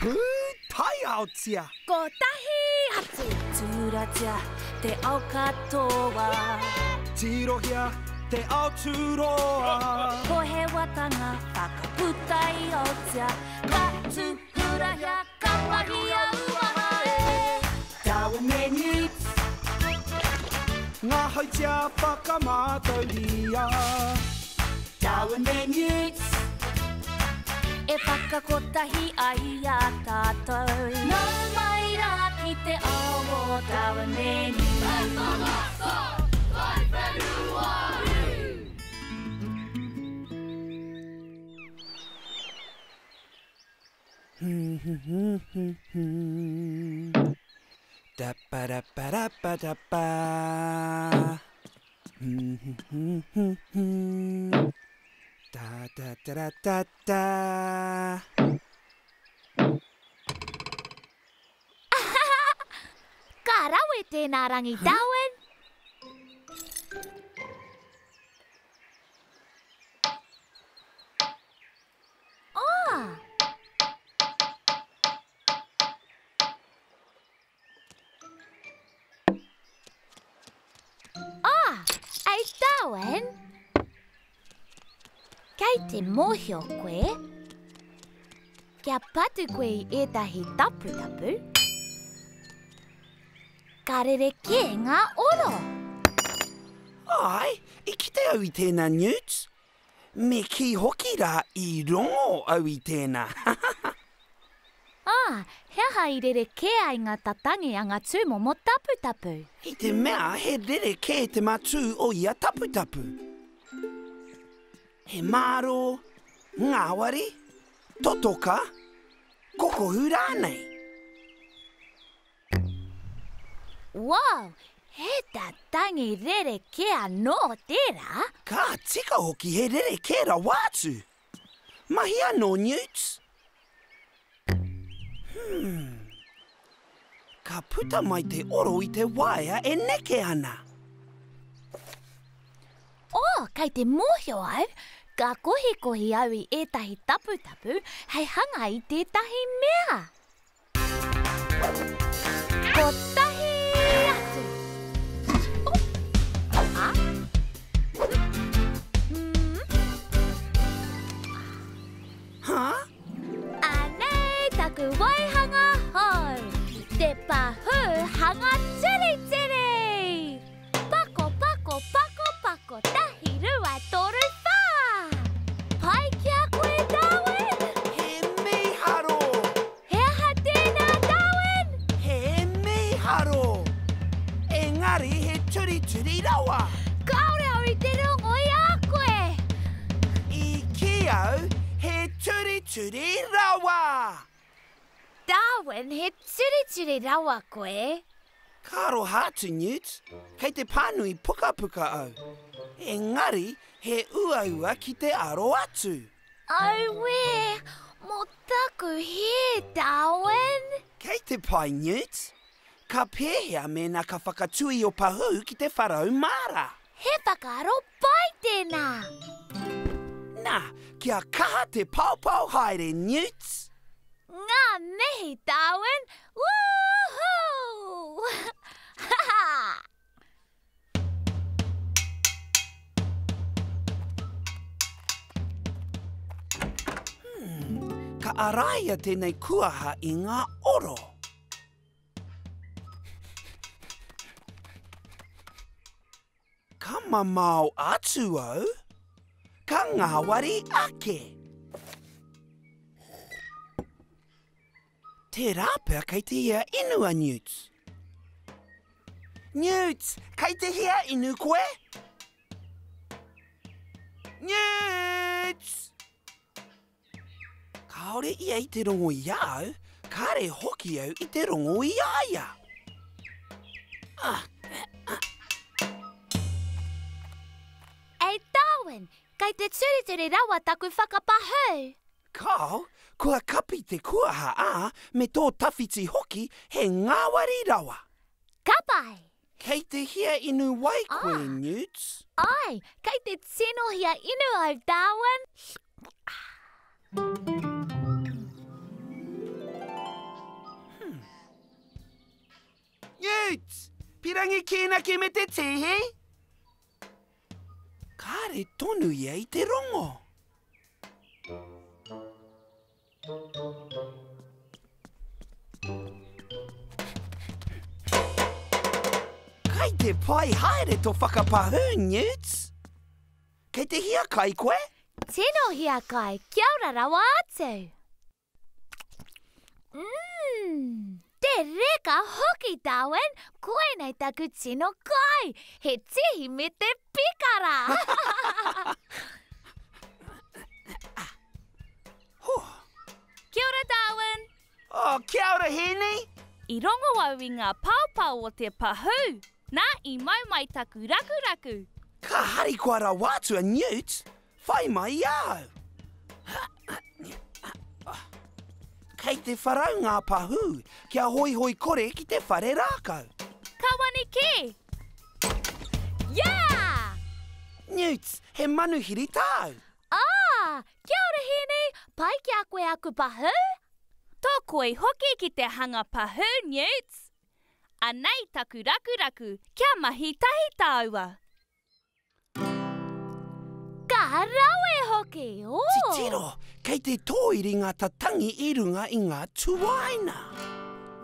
Pūtaiaotia! Kotahi atu! Tūratia te ao katoa. Tirohia te ao tūroa. Pohewatanga whakaputaiotia. Ka tūhurahia, ka mahia uaha e. Darwin me Newt. Ngā hautia whakamātauria. Darwin me Newt. E whakakotahi ai i a tātou. Nau mai rā ki te ao o Darwin me Newt. Da ba da ba da ba da ba. Da da da da da da. Ka rawe tēnā rangi, Darwin! Oh! Ah, ei Darwin! Kei te mōhio koe? Kia patu koe i ētahi taputapu, ka rerekē ngā oro. Āe, i kite au i tēnā Newt. Me kī hoki rā i rongo au i tēnā. Ā, he aha i rerekē ai ngā tatangi a ngā tūmomo taputapu? I te mea he rerekē te matū o ia taputapu. He mārō, ngāwari, totoka, kokohu rānei. Wow! He tatangi rerekē anō tērā! Ka tika hoki he rerekē rawa atu! Mahi anō, Newt! Hmm. Ka puta mai te oro i te waea e neke ana. Oh, kei te mōhio au! Ka kohikohi au i ētahi taputapu hei hanga i tētahi mea! Kotahi atu! Oh! Ah! Mm. Hā? Anei taku waihanga hou! Te pahū hanga tiritiri! Pako, pako, pako, pako, tahi, rua, toru, whā! Pai ki a koe, Darwin? He mīharo! He aha tēnā, Darwin? He mīharo! Engari he turituri rawa! Kāore au i te rongo i a koe! I kī au, he turituri rawa! Darwin, he turituri rawa koe! Ka aroha atu, Newt. Kei te pānui pukapuka au. Engari, he uaua ki te aro atu. Auē, mō taku hē, Darwin! Kei te pai, Newt. Ka pēhea mēnā ka whakatui o Pahū ki te wharau māra? He whakaaro pai tēnā! Nā, kia kaha te paopao haere, Newt! Ngā mihi, Darwin! Woohoo! Ha-ha! Hmm, ka āraia tēnei kuaha i ngā oro. Ka mamao atu au, ka ngāwari ake. Tērā pea kei te hia inu a Newt. Newt, kei te hia inu koe? Newt! Kāore ia i te rongo i a au, kāre hoki au i te rongo i a ia. Ah, ah. Ei Darwin, kei te turituri rawa taku whakapahū. Kāo, kua kapi te kuaha ā, me tō tawhiti hoki, he ngāwari rawa. Ka pai! Kei te hia inu wai koe, ah. Newt? Ai, kei te tino hia inu au, Darwin. Newt! Pirangi kīnaki me te tīhi? Kāre tonu ia i te rongo. Kai te pai haere tō whakapahū, Newt! Kei te hiakai koe? Tino hiakai, kia ora rawa atu! Mmm, te reka hoki, Darwin! Koinei taku tino kai, he tihi me te pikara! Kia ora, Darwin! Oh, kia ora, Hēni! I rongo au i ngā paopao o te pahū! Nā, i mau mai taku rakuraku! Ka harikoa rawa atu a Newt! Whai mai i a au! Kei te wharau ngā pahū kia hoihoi kore ki te whare rākau. Ka wani kē! Yeah! Newt, he manuhiri tāu! Ah! Kia ora Hēni! Pai ki a koe aku pahū? Tō koi hoki ki te hanga pahū, Newt! Anei taku rakuraku kia mahi tahi tāua! Ka rawe hoki! Oh! Titiro, kei te tōiri ngā tatangi i runga i ngā tuaina.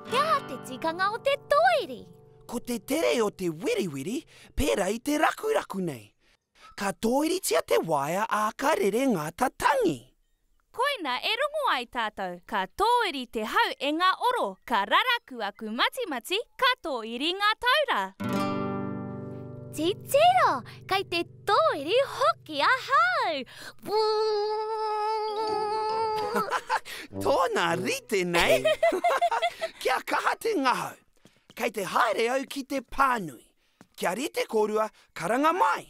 He aha te tikanga o te tōiri? Ko te tere o te wiriwiri, pērā i te rakuraku nei. Ka tōiritia te waea ā ka rere ngā tatangi. Koina e rongo ai tātou, ka tōiri te hau e ngā oro, ka raraku aku matimati, ka tōiri ngā taura. Titiro, kei te tōiri hoki ahau! Tōna rite nei! Kia kaha te ngahau! Kei te haere au ki te pānui. Kia rite kōrua, karanga mai!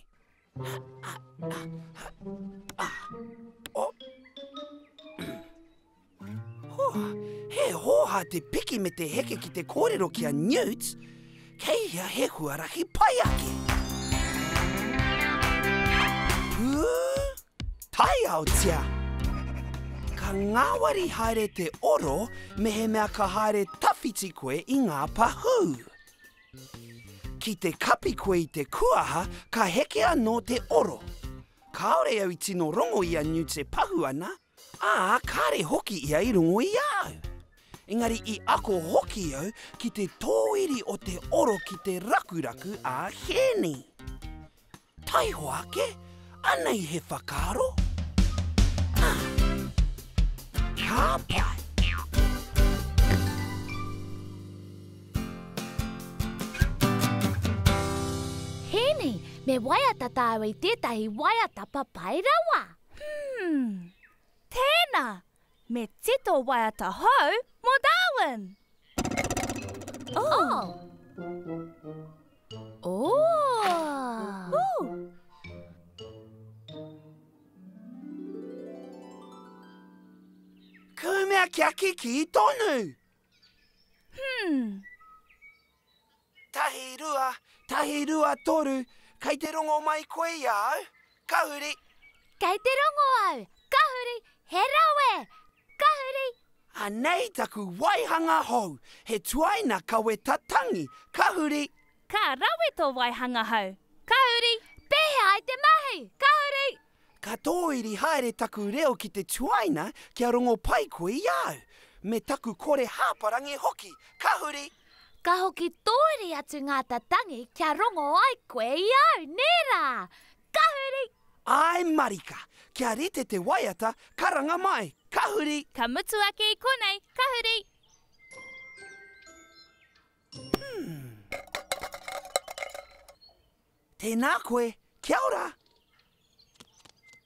He hōhā te piki me te heke ki te kōrero ki a Newt, kei hea he huarahi pai ake? Pū, taiaotia! Ka ngāwari haere te oro mehemea ka haere tawhiti koe i ngā pahū. Ki te kapi koe i te kuaha, ka heke anō te oro. Kāore au i tino rongo i a Newt e pahu ana, ā, kāre hoki ia i rongo i a au. Engari i ako hoki au ki te tōiri o te oro ki te rakuraku a Hēni. Taihoa ake, anei he whakaaro. Ah. Ka pai. Hēni, me waiata tāua i tētahi waiata papai rawa. Hmm. Tēnā, me tito waiata hou mō Darwin. Oh. Oh. Oh. Kumea kia kikī tonu! Hmm. Tahirua, tahirua toru, kei te rongo mai koe i a au? Ka huri! Kei te rongo au! Ka huri! He rawe! Ka huri! Anei taku waihanga hou, he tuaina kawe tatangi, ka huri! Ka rawe tō waihanga hou, ka huri! Pēhea ai te mahi, ka huri! Ka tōiri haere taku reo ki te tuaina kia rongo pai koe i a au, me taku kore hāparangi hoki, ka huri! Ka hoki tōiri atu ngā tatangi kia rongo ai koe i au, nē rā? Ka huri! Āe marika! Kia rite te waiata, karanga mai, ka huri! Ka mutu ake i konei, ka huri! Tēnā koe, kia ora!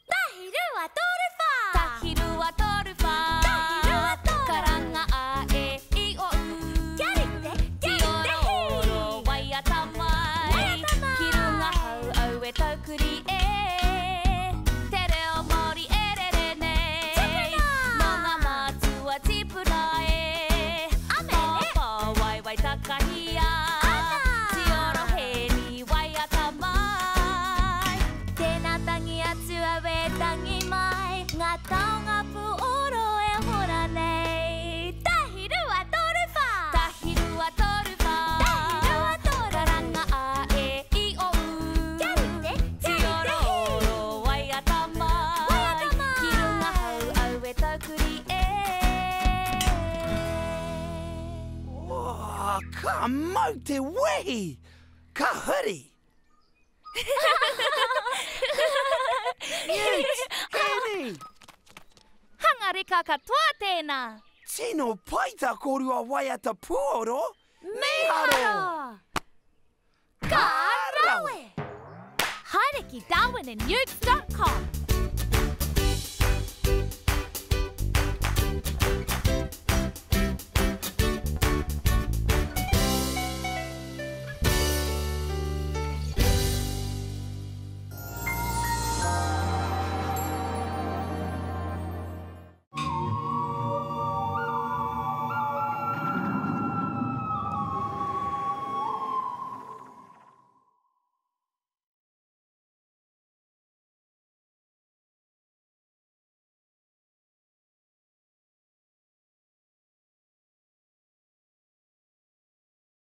Tahirua toru whā. Tahirua toru whā. Tahirua toru. Karanga a e i o u. Kia rite, kia rite hi. Ki oro oro waiata mai. Waiata mai. Ki runga hau au e taukuri e. Te reo Māori e rere nei. Tukuna. Nō ngā mātua tīpuna e. Amene. Pāpā waiwai takahia. Ana. Tioro hēni waiata mai. Tēnā tangi atu au e tangi mai. Ka mau te wehi! Ka huri! Newt! Hēni! Hanga reka katoa tēnā! Tino pai tā kōrua waiata puoro! Mīharo! Ka rawe! Haere ki darwinandnewts.com.